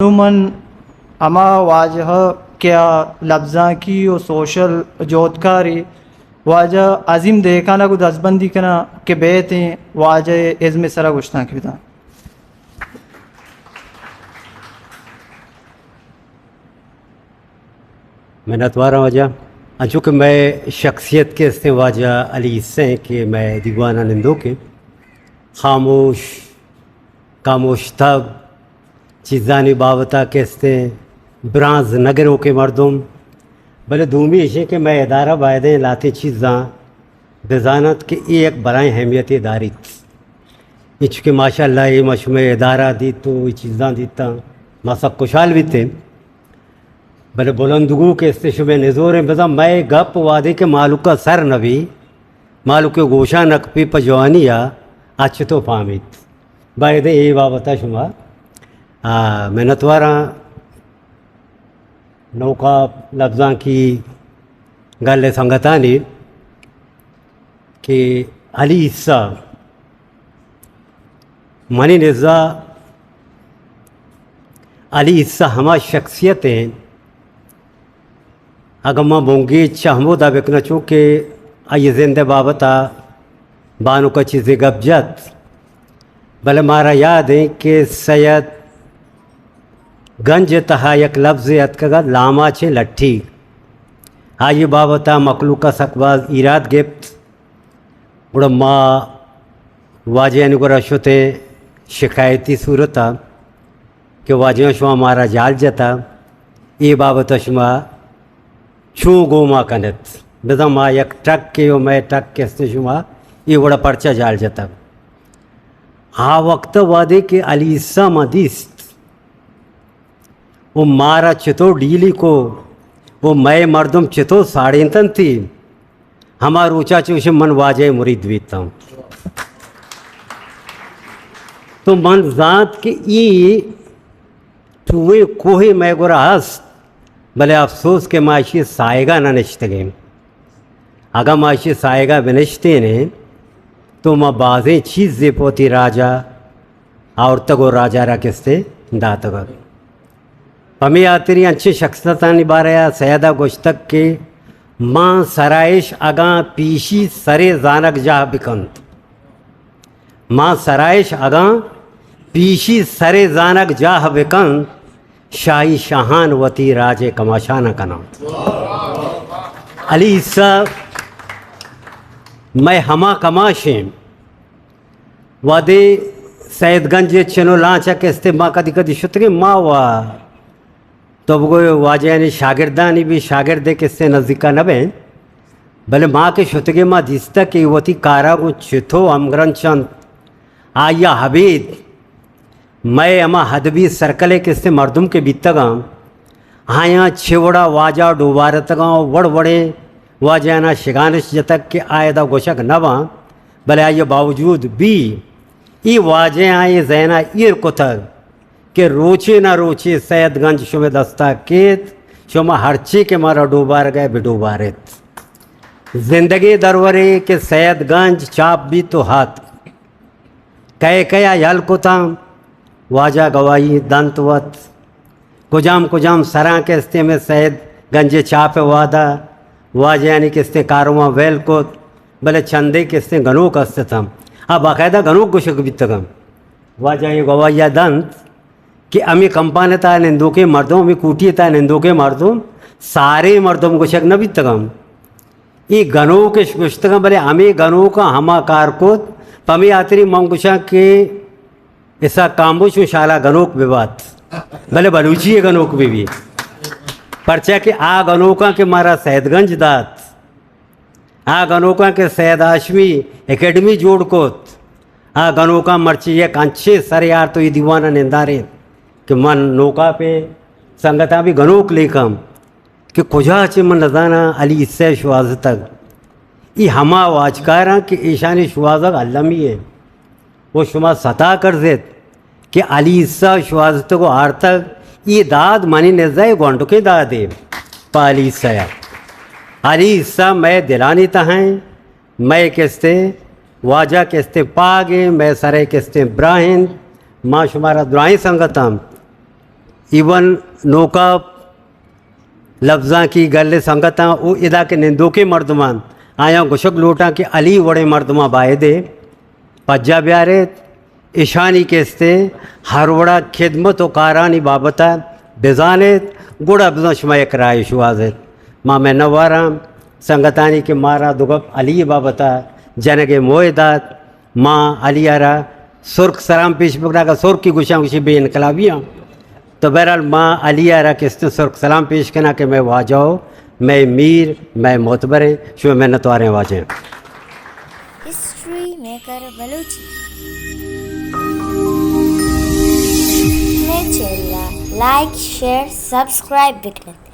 نوں من ہما واجہ کہ آ لبزانکی و سوشل جہدکارے واجہ عظیم دہقان ءَ گوں دزبندی کناں کہ بیت ایں واجہ ءِ ازم ءِ سرا گوشتانک بداں۔ منتواراں واجہ۔ انچو کہ مئے شخصیت کہ استیں واجہ علی عیسی ایں کہ مئے دیوان ءَ نندوک ایں۔ خاموش، خاموش تب، چیزانی بابت ءَ کہ استیں برانز نہ گروکیں مردم۔ بلے دومی ایش ایں کہ مئے ادارہ بایدیں لہتیں چیزاں بزانت کہ اے یک بلاہیں اہمیتے داریت۔ انچو کہ ماشاءاللہ اے ما شمئے ادارہ دیت و اے چیزاں دیتاں، ما سک خوشحال بیتیں۔ بلے بلندگو کہ استیں شمئے نزوریں، بزاں مئے گپ وہدے کہ مہلوک ءَ سر نہ بی، مہلوک ءِ گوشاں نہ کپی پہ جوانی ءَ، آ چتو پہمیت؟ بایدیں اے بابت ءَ شما، آ، منتواراں۔ نوکاپ لبزانکی گل ءِ سنگتانی کہ علی عیسی منی نزا، علی عیسی ہما شخصیت ایں، اگاں ما بنگیج چہ ہمودا بکناں، چونکہ آئی ءِ زند ءِ بابت ءَ بانک ءَ چیزے گپ جت، بلے مارا یاد ایں کہ سید گنج ءِ تہا یک لبزے اتکگ ات، لاماچیں لٹھی۔ آئی ءِ بابت ءَ مخلوق ءَ سک باز ایراد گپت۔ گڑا ما واجہانی گورا شتیں شکایتی صورت ءَ کہ واجہاں شما مارا جال جتا، اے بابت ءَ شما چوں گوما کنت؟ بزاں ما یک ٹکے و مئے ٹک کہ استیں شما اے وڑا پرچا جال جتگ؟ آ وقت ءَ وہدے کہ علی عیسی ما دیست و مارا چتو ڈیلی کو و مئے مردم چتو ساڑینتنتی، ہما روچا چوش من واجہ ءِ مرید بیتاں۔ تو من زانت کہ ای ٹوئیں کوہے مئے گورا ہست، بلے افسوس کہ ما اشی سائیگا نہ نشتگیں۔ اگاں ما اشی سائیگا بنشتینیں تو ما بازیں چیزے پہ وتی راجا آورتگ و راجا را کستے داتگ ات۔ پمے ہاتری انچیں شخصیتانی بارہ ءَ سید ءَ گوشتگ کہ ماں سرائش اگاں پیشی سرے زانگ جاہ بکنت، ماں سرائش اگاں پیشی سرے زانگ جاہ بکنت، شاہی شاہان وتی راج ءِ کماشان ءَ کناں۔ علی عیسی مئے ہما کماش ایں۔ وہدے سید گنج ءِ چنو لانچ ءَ کستے ما کدی کدی شتگیں، ما و تو بگوئے واجہانی شاگردانی بھی شاگردے کستے نزدیکا نہ بیں، بلے ما کہ شتگیں ما دیستہ کہ وتی کارا گوں چتو ہمگرنچ انت۔ آیا ابید مئے ہما ادبی سرکلے کستے مردم کہ بیتگاں، آیاں چے وڑا واجہ ڈوبارتگاں، وڑ وڑیں واجہانا شگانش جتگ کہ آ ادا گوشگ نہ باں، بلے آئی باوجود بھی ای واجہاں اے ذہنا ایر کتگ کہ روچے نہ روچے سید گنج شمئے دستا کیت، شما ہرچی کہ مارا ڈوبارگئے بہ ڈوباریت۔ زندگیں درورے کہ سید گنج چاپ بیت و ہات۔ کئے کئے ء یل کتاں، واجہ گواہی دنت وت۔ کجام کجام سراں کہ استیں ہمے سید گنج ء چاپ ء وہد ء واجہانی کہ استیں کارواں ویل کت، بلے چندے کہ استیں گنوک است اتاں، آ باقاعدہ گنوک گوشگ بیتگاں۔ واجہ اے گواہی ء دنت کہ ہمے کمپان ء تہا نندوکیں مردم، ہمے کوٹی ء تہا نندوکیں مردم، ساریں مردم گوشگ نہ بیتگاں۔ اے گنوک اش گوشتگاں، بلے ہمے گنوکاں ہما کار کت، پہ ہمے ہاتری من گوشاں کہ اسحاق کامبوش و شالا گنوک بہ بات، بلے بلوچی ء گنوک بہ بی۔ پرچا کہ آ گنوکاں کہ مارا سید گنج دات، آ گنوکاں کہ سید ہاشمی اکیڈمی جوڑ کت، آ گنوکاں مرچی یک انچیں سرے آرت و اے دیوان ء نندارینت کہ من نوکاپیں سنگتاں بھی گنوک لیکاں۔ کہ کجا چہ من نزاناں علی عیسی ء شوہازتگ۔ اے ہما واجکاراں کہ ایشانی شوہازگ المی انت و شما ستا کرزیت کہ علی عیسی ء شوہازتگ و آرتگ، اے داد منی نزا اے گونڈکیں دادے پہ علی عیسی ء۔ علی عیسی مئے دلانی تہا انت، مئے کستیں واجہ کستیں پاگ انت، مئے سرئے کستیں براہ انت۔ ما شمارا درائیں سنگتاں ایون نوکا لبزانکی گل سنگتاں او ادا کہ نندوکیں مردمان آیاں گوشگ لوٹاں کہ علی وڑیں مردمان بایدے پجا بیاریت، اشانی کستے ہر وڑا خدمت و کارانی بابتا بزانیت، گڑا بزاں شما یک رائے شوازیت۔ ما منواراں سنگتانی کہ مارا دو گپ علی بابتا جنگ موئے دات۔ ما علی ء را سرک سلام پیش بکناں، اگاں سرکی گوشاں گوشی بے انقلابی آں۔ تو بہرحال ما علی ء را کستیں سرک سلام پیش کناں کہ مئے واجہ و مئے میر، مئے معتبریں، شمئے منتواریں واجہ۔ History maker Balochi. مئے چینل ء لائک، شیئر، سبسکرائب بکنت۔